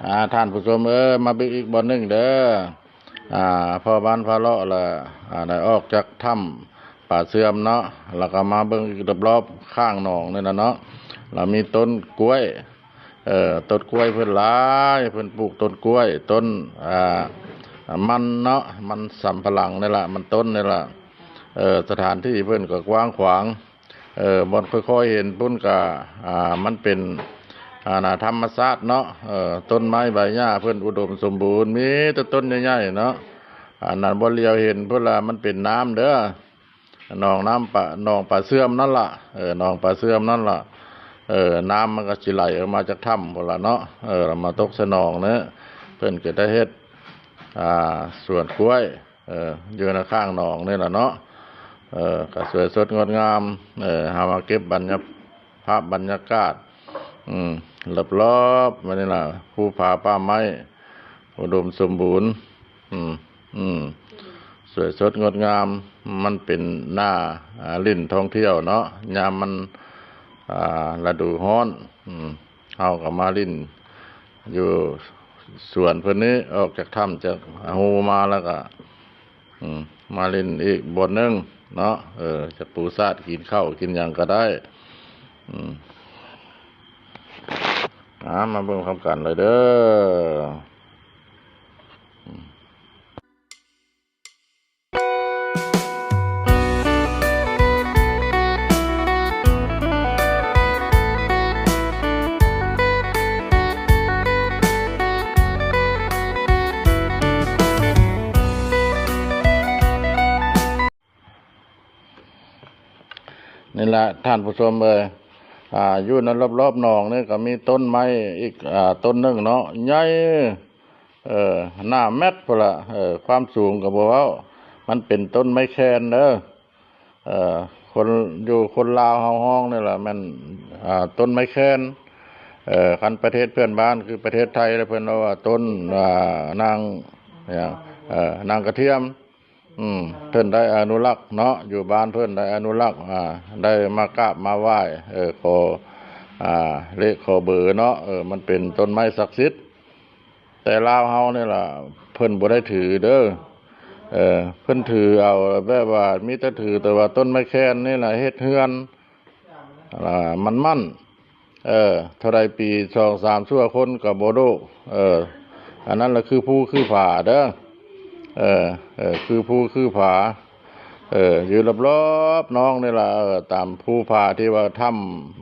ອ່າ ທ່ານຜູ້ຊົມເອີຍ ມາເບິ່ງອີກບ່ອນໜຶ່ງເດີ. ອ່າ ພໍ່ບ້ານພາເລາະລະ ອ່າ ໄດ້ອອກຈາກຖ້ຳປາເຊື່ອມເນາະ ແລ້ວກໍມາເບິ່ງອີກຮອບໆຂ້າງໜອງນີ້ລະເນາະ. ລະມີຕົ້ນກ້ວຍ ເອີ ຕົ້ນກ້ວຍເພິ່ນຫຼາຍ ເພິ່ນປູກຕົ້ນກ້ວຍ ຕົ້ນ ອ່າ ມັນເນາະ ມັນສຳປະຫຼັງນີ້ລະ ມັນຕົ້ນນີ້ລະ. ເອີ ສະຖານທີ່ເພິ່ນກໍກວ້າງຂວາງ ເອີ ບ່ອນຄ່ອຍໆເຫັນພຸ້ນກະ ອ່າ ມັນເປັນ ອ່າ ນາ ທຳມະຊາດເນາະ. ເອີ ຕົ້ນໄມ້ໃບຫຍ້າເພິ່ນອຸດົມສົມບູນ ມີແຕ່ຕົ້ນໃຫຍ່ໆເນາະ. ອັນນັ້ນບ່ອນຫຼຽວເຫັນພຸ້ນລະ ມັນເປັນນ້ຳເດີ ໜອງນ້ຳປາ ໜອງປາເຊື່ອມນັ້ນລະ. ເອີ ໜອງປາເຊື່ອມນັ້ນລະ. ເອີ ນ້ຳມັນກໍຊິໄຫຼອອກມາຈາກຖ້ຳພຸ້ນລະເນາະ ເອີ ແລ້ວມາຕົກໃສ່ໜອງເນາະ. ເພິ່ນກໍໄດ້ເຮັດ ອ່າ ສວນກ້ວຍ ເອີ ຢູ່ໃນຂ້າງໜອງນີ້ລະເນາະ. ເອີ ກໍສວຍສົດງົດງາມ ເອີ ເຮົາມາເກັບບັນຍາ ພາບບັນຍາກາດ ອືມ ຮອບໆມານີ້ລະ ພູຜາປ່າໄມ້ອຸດົມສົມບູນ ອືມ ອືມ ສວຍສົດງົດງາມ. ມັນເປັນໜ້າ ອ່າ ຫຼິ້ນທ່ອງທ່ຽວເນາະ ຍາມມັນ ອ່າ ລະດູຮ້ອນ ອືມ ເຮົາກໍມາຫຼິ້ນຢູ່ສວນເພິ່ນນີ້ ອອກຈາກຖ້ຳຈາກຮູມາແລ້ວກໍ ອືມ ມາຫຼິ້ນອີກບ່ອນໜຶ່ງເນາະ. ເອີ ຈະປູສາດກິນເຂົ້າກິນຫຍັງກໍໄດ້. ອືມ ອ່າ ມາເບິ່ງພ້ອມກັນເລີຍເດີ. ນີ້ລະທ່ານຜູ້ຊົມເອີຍ ອ່າ ຢູ່ໃນຮອບໆໜອງນີ້ກໍມີຕົ້ນໄມ້ອີກ ອ່າ ຕົ້ນໜຶ່ງເນາະ ໃຫຍ່ ເອີ ໜ້າແມັດພຸ້ນລະ. ເອີ ຄວາມສູງກໍບໍ່ເວົ້າ ມັນເປັນຕົ້ນໄມ້ແຄນເດີ. ເອີ ຄົນ ຢູ່ຄົນລາວເຮົາຮ້ອງນີ້ລະແມ່ນ ອ່າ ຕົ້ນໄມ້ແຄນ. ເອີ ຄັນປະເທດເພື່ອນບ້ານຄືປະເທດໄທລະ ເພິ່ນເວົ້າວ່າຕົ້ນ ອ່າ ນາງ ຫຍັງ ເອີ ນາງກະທຽມ. ອືມ ເພິ່ນໄດ້ອະນຸລັກເນາະ ຢູ່ບ້ານເພິ່ນໄດ້ອະນຸລັກ ອ່າ ໄດ້ມາກາບມາໄຫວ້ ເອີ ຂໍ ອ່າ ເລກຂໍເບີເນາະ. ເອີ ມັນເປັນຕົ້ນໄມ້ສັກສິດ ແຕ່ລາວເຮົານີ້ລະເພິ່ນບໍ່ໄດ້ຖືເດີ. ເອີ ເພິ່ນຖືເອົາແບບວ່າມີແຕ່ຖືແຕ່ວ່າຕົ້ນໄມ້ແຄນນີ້ລະເຮັດເຮືອນ ລະມັນໝັ້ນ ເອີ ເທົ່າໃດປີສອງສາມຊົ່ວຄົນກໍບໍ່ໂດ. ເອີ ອັນນັ້ນລະຄືພູຄືຜາເດີ. ເອີ ເອີ ຄືພູຄືຜາ ເອີ ຢູ່ຮອບໆໜອງນີ້ລະ ເອີ ຕາມພູຜາທີ່ວ່າຖ້ຳ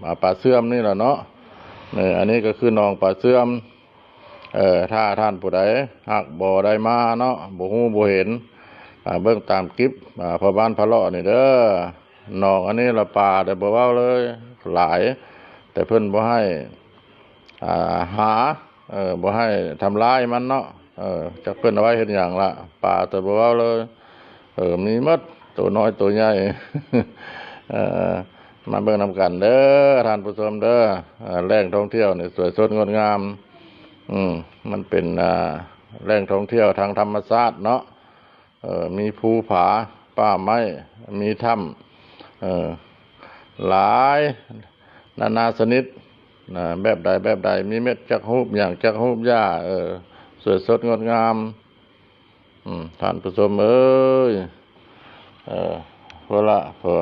ອ່າ ປາເຊື່ອມນີ້ລະເນາະ. ເອີ ອັນນີ້ກໍຄືໜອງປາເຊື່ອມ. ເອີ ຖ້າທ່ານຜູ້ໃດຫາກບໍ່ໄດ້ມາເນາະ ບໍ່ຮູ້ບໍ່ເຫັນ ອ່າ ເບິ່ງຕາມຄລິບ ອ່າ ພໍ່ບ້ານພາເລາະນີ້ເດີ. ໜອງອັນນີ້ລະປາແຕ່ບໍ່ເວົ້າເລີຍ ຫຼາຍ ແຕ່ເພິ່ນບໍ່ໃຫ້ ອ່າ ຫາ ເອີ ບໍ່ໃຫ້ທຳລາຍມັນເນາະ. ເອີ ຈັກເພິ່ນເອົາໄວ້ເຮັດຫຍັງລະ ປາແຕ່ບໍ່ເວົ້າເລີຍ. ເອີ ມີໝົດ ໂຕນ້ອຍໂຕໃຫຍ່ ເອີ ມາເບິ່ງນຳກັນເດີທ່ານຜູ້ຊົມເດີ. ເອີ ແຫຼ່ງທ່ອງທ່ຽວນີ້ສວຍສົດງົດງາມ ອືມ ມັນເປັນ ອ່າ ແຫຼ່ງທ່ອງທ່ຽວທາງທຳມະຊາດເນາະ. ເອີ ມີພູຜາ ປ່າໄມ້ ມີຖ້ຳ ເອີ ຫຼາຍນານາຊະນິດນະ ແບບໃດແບບໃດ ມີເມັດຈັກຮູບຫຍັງ ຈັກຮູບຫຍ້າ ເອີ ສວຍສົດງົດງາມ. ອືມ ທ່ານຜູ້ຊົມເອີຍ ເອີ ພຸ້ນລະ ເອີ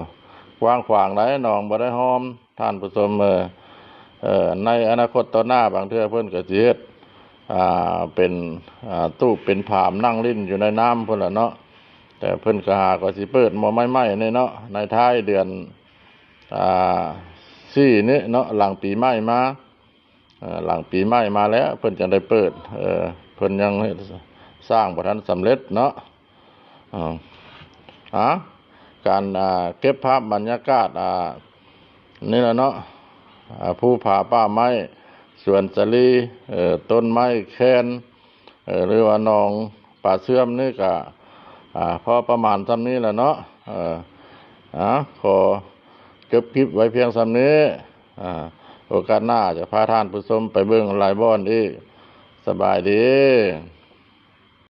ກວ້າງຂວາງໃດ ໜອງບໍ່ໄດ້ຫ້ອມ ທ່ານຜູ້ຊົມເອີຍ. ເອີ ໃນອະນາຄົດຕໍ່ໜ້າ ບາງເທື່ອເພິ່ນກໍຊິເຮັດ ອ່າ ເປັນ ອ່າ ຕູບເປັນຜາມນັ່ງຫຼິ້ນຢູ່ໃນນ້ຳພຸ້ນລະເນາະ. ແຕ່ເພິ່ນກໍຫາກໍຊິເປີດໝໍ້ໄມ້ໃໝ່ນີ້ເນາະ ໃນທ້າຍເດືອນ ອ່າ ສີ່ນີ້ເນາະ ຫຼັງປີໃໝ່ມາ ເອີ ຫຼັງປີໃໝ່ມາແລ້ວເພິ່ນຈັ່ງໄດ້ເປີດ. ເອີ ເພິ່ນຍັງສ້າງບໍ່ທັນສຳເລັດເນາະ. ເອີ ອາ ການ ອ່າ ເກັບພາບບັນຍາກາດ ອ່າ ນີ້ລະເນາະ ອ່າ ພູຜາປ່າໄມ້ ສວນສາລີ ເອີ ຕົ້ນໄມ້ແຄນ ເອີ ຫຼືວ່າໜອງປາເຊື່ອມນີ້ກະ ອ່າ ພໍປະມານສ່ຳນີ້ລະເນາະ. ເອີ ອາ ຂໍຈົບຄລິບໄວ້ພຽງສ່ຳນີ້ ອາ ໂອກາດໜ້າຈະພາທ່ານຜູ້ຊົມໄປເບິ່ງຫຼາຍບ່ອນອີກ. ສະບາຍດີ.